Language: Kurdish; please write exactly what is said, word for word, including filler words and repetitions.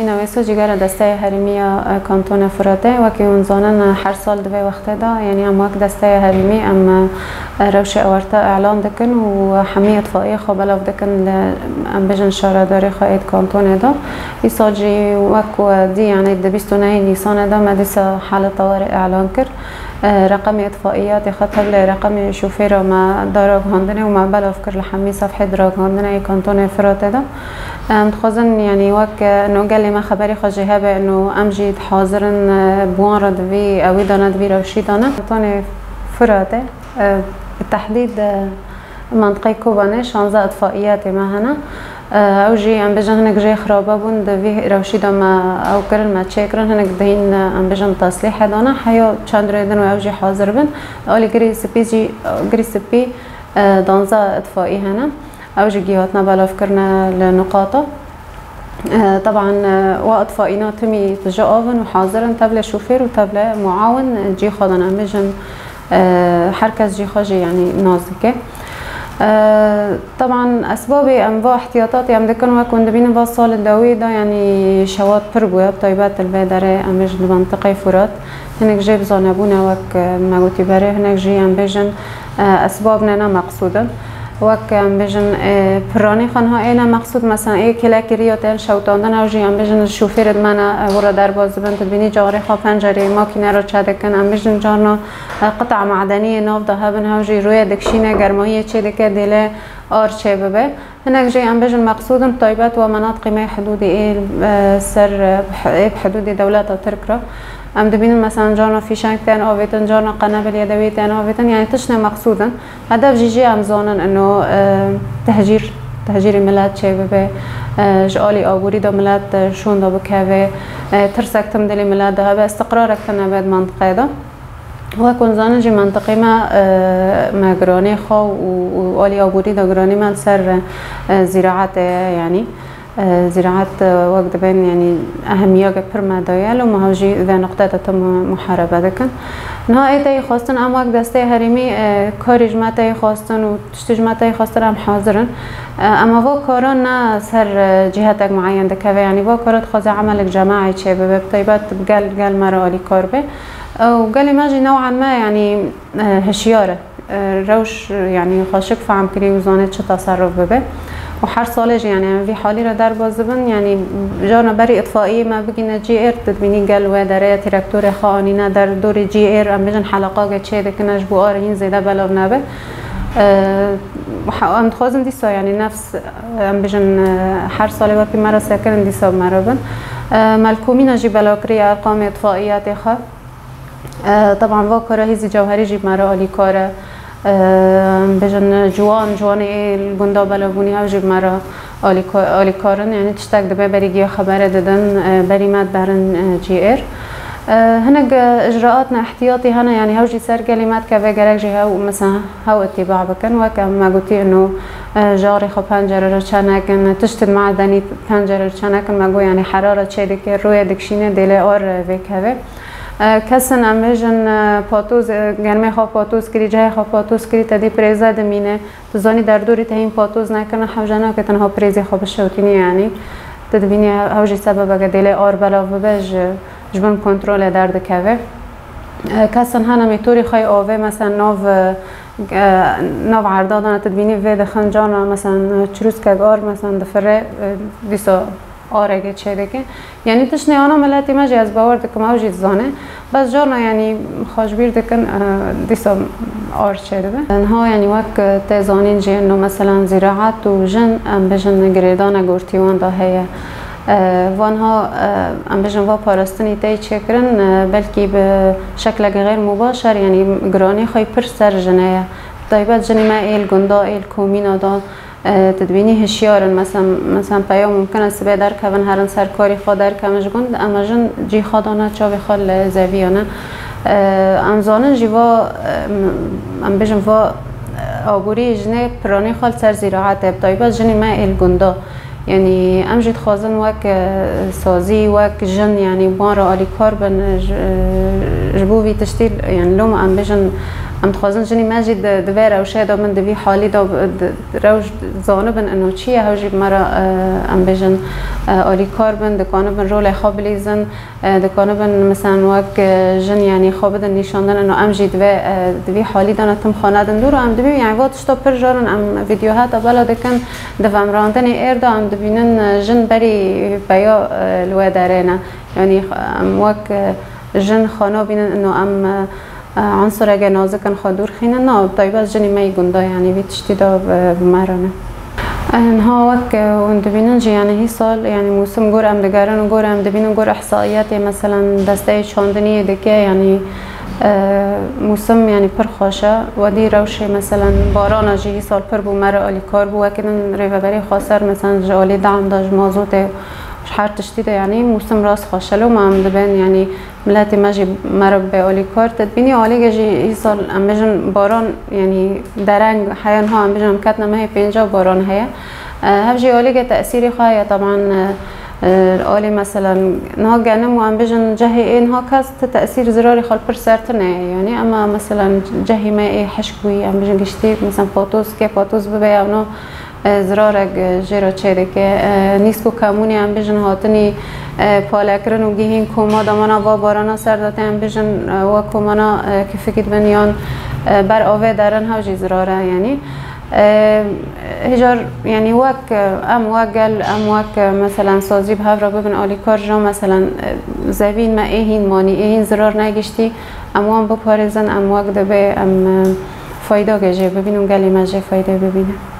Newêso Cîgera Desteya Herêmî ya, e, Kantona Firatê, wekî hûn zanin, e, her sal di vê wextê de, yanî em wek Desteya Herêmî em, e, rewşê ewarte îlan dikin û hemî îtfaiyê xwe belav dikin li, em bêjin, şaredarê xwe êd kantonê de. Îsal jî wek we dî, yanî di bîst û nehê Nîsanê de me dîsa halê tewarê îlan kir. E, reqemê îtfaiyatê xwe tevlê reqemê şofêra me da ragihandinê û me belav kir li hemî sefhê di ragihandinê yê Kantonê Firatê de. Em dixwazin, yanî wek, e, no gelê me xeberê xwe jê hebe, no em jî hazir in, e, bi wan re di vî, ewî dane di vî rewşî dane. Kantonê Firatê, e, bi tehdîd, e, Mantiqê Kobanê şanzeh îtfaiyatê me hene. E, ew jî, em bêjin, hinek jê xirabe bûn, di vî rewşî de me ew kirin, me çêkirin, hinek dihîn, em bêjin, teslîhê dane. Heya çend rê din û ew jî hazir bin. Alî Girî Spî jî, Girî Spî, e, danzdeh îtfaî hene. Ew jî gihatine belavkirine li nuqata. E, teban, e, wa îtfaîna timî tije av in û hazir in, tevlê şofêr û tevlê muawin cî xwe dan, em bêjin, e, her kes cî xwe jî, yanî, nas dike. E, teban esbabê em va ihtiyatatê em dikin, wek hûn dibînin va salê dawî de, yanî, şewat pir bûye, bi taybet li vê derê, em bêjin, li mentiqê Furat. Hinek jê bi zanebûne, wek, e, me gotî berê, hinek jî, em bêjin, e, esbab ne, ne meqsûd in. Wek, em bêjin, e, piranî xwe niha ê ne meqsûd, mesela ê kêlekê riya tên şewitandin, ew jî, em bêjin, şofêrê di me ne, e, wira derbas dibin, tu dibînî carê xwe pencerê makîne re çe dikin, em bêjin, carna, e, qita madeniyê nav de hebin, ew jî rûyê dikişîne, germayiyê çê dike, dêlê ar çê bibe. Hinek jî, em bêjin, meqsûd in, taybet wa menatiqê me hidûdê ê, e, ser, e, bi hi-, ê bi hidûdê dewleta Tirk re. Em dibînin, mesela, carna fîşeng tên avêtin, carna qenebilê dewê tên avêtin, yanî tiştê meqsûd in. Hedef jî jê em zanin ino, e, tehcîr, tehcîrê milet çê bibe, e, ji alî aborî de milet, e, şûnda bikeve, e, tirsek tim dilê milet de hebe, istiqrarek tune be di mentiqê de. Wek hûn zanin jî mentiqê me, e, me giranê xwe û, û alî aborî de giranê me li ser, e, zîraetê ye, yanî, e, zîraet, e, wek dibên, yanî, ehemiyeke pir me daye, loma hew jî vê nuqtê de tim muharebe dikin. Niha ê teyê xwestin, em wek desteyê herêmî, e, karê ji me teyê xwestin û tiştê ji me teyê xwestin em hazir in. E, ema va kara ne ser, e, cîhetek mueyen dikeve, yanî va kara dixwaze emelek cemaî çê bibe, bi taybet bi gel, gel me re alîkar be. Ew gelê me jî new'an me, yanî, e, hişyar e. E, rewş, yanî, xweşik fehm kirî û zane çi teserruf bibe. Û her salê jî, yanî, em vî halî re derbas dibin, yanî, carna berî îtfaiyê me bigîne cî êr, tu dibînî gel wê derê traktorê xwe anîne der dorê cî êr, em bêjin heleqagê çê dikine ji bo ar hîn zêde belav nebe. E, he-, em dixwazin dîsa, yanî, nefs, em bêjin, e, her salê wekî me re sekirin dîsa me re bin. E, me li komîna jî belav kiriye erqamê îtfaiyatê xwe. E, teban va kara hêzî cewherî jî me re alîkar e. E, em bêjin ciwan, ciwanê ê li gunda belavbûnî hev jî me re alîka-, alîkar in. Yanî tiştek dibe berî giya xeberê didin, e, berî me derin, e, cî êr. E, hinek, e, icraatna ihtiyatî hene, yanî hew jî ser gelê me dikeve, gerek jî hew, mesela, hew îtîba bikin. Wek em me gotî ino, e, jarê xwe pencere re çe nekin, tiştên madenî pencere re çe nekin, me got, yanî herara çê dike, rûyê dikişîne, dêlê ar, e, vêkeve. E, kesin em bêjin, e, patoz, e, germê xwe patoz kirî, cihê xwe patoz kirî, te dî prêze dimîne. Tu zanî derdorî te hîn patoz nekirine, hewce nake tu niha prêzê xwe bişewtînî, yanî. Tu dibînî hew jî sebebeke dêlê ar belav bibe ji, ji bin kontrolê derdikeve. E, kesin hene mîtorî xwe yê avê, mesela nav, e, nav erda dane, tu dibînî vê dixin cana, mesela çirûskek ar, mesela difire, e, dîsa aregê çêdike. Yanî tiştê ana miletê me jî ez bawer dikim ew jî dizane. Bes carna yanî xwe ji bîr dikin, e, dîsa ar çêdibe. Niha yanî wek, e, tê zanîn jî ino meselan zîraet û jin em bêjin girêdana gortî wan de heye. E, van ha, e, em bêjin va parastinî tê çêkirin, e, belkî bi şekleke xêr mubaşer yanî giranî xwe pir ser jinê ye. Taybet jinê me ê li gunda, ê li komîna de. E, tu dibînî hişyar in, mesela, mesela peya mumkin e sibê derkevin, herin ser karî xwe derkevin ji gund, ema jin cî xwe dane çavê xwe li zeviya ne. E, em zanin jî va, e, em bêjin va, e, aborî jinê piranî xwe li ser zîraetê, bi taybet jinê me ê li gunda. Yanî em jî dixwazin wek, e, sazî, wek jin, yanî wan re alîkar bin, ji, ji bo vî tiştî, yanî loma em bêjin, Em dixwazin jinî me jî di, di vê rewşê de bin, di vî halî de bi, di, di rewş zanibin ino çi ye, hew jî bi me re, e, em bêjin, e, alîkar bin, dikanibin rolê xwe bilîzin, e, dikanibin, miselan, wek, e, jin, yanî xwe bidin nîşandin ino em jî di vê, e, di vî halî de ne tim xwe nedin dûr û em dibîn, yanî va tişta pir caran em vîdeo heta bela dikin, di vemrandinê êr de em dibînin, e, jin berî peya, e, li wê derê ne. Yanî em wek, e, jin xwe nabînin ino em, e, e, unsureke nazik in xwe dûr xînin. Na, bi taybet jinî me yî gunda, yanî vî tiştî de bi, bi me re ne. E, niha wek, e, hûn dibînin jî, yanî hîsal, yanî mûsim gor em digerin û gor em dibînin, gor ihsaiyetê, meselen, desteyê çandiniyê dike, yanî, e, mûsim, yanî pir xweş e. Wedî rewşê, meselen, barana jî hîsal pir bû, me re alîkar bû. Wekî din rêveberê xweser, meselen, ji alî dam de, ji mazotê, ji her tiştî de, yanî mûsim rast xweş e. Loma em dibên, yanî miletê me jî me re bibe alîkar. Te dibînî alîge jî hîsal, em bêjin, baran, yanî dereng heye, niha em bêjin em ketine mehê pênca baran heye. E, hev jî alîge tesîrê xwe heye, teban, e, e, alî, meselen, niha genim û em bêjin cehê ê niha kes ti tesîr zirarê xwe li pir ser tine ye. Yanî ema, meselen, cehê me ê hişk bûyî, em bêjin giştî, meselen, patoz, kê patoz bibe ya no, e, zirarek, e, jê re çêdike. E, nîsk û kemûnê, em bêjin, hatinî, e, palekirin û gihîn koma, demana va barana ser de tê, em bêjin, e, wa komana, e, kifikî dibin yan, e, ber avê derin, hew jî zirar e, yanî. E, hêjar, yanî wek, e, em wek gel, em wek, e, meselen, sazî bi hev re bibin alîkar ji, meselen, e, zevîn me ê hîn manî, ê hîn zirar negiştî, em wan biparêzin, em wek dibe, em, e, faydake jê bibînin û gelê me jê faydê bibîne.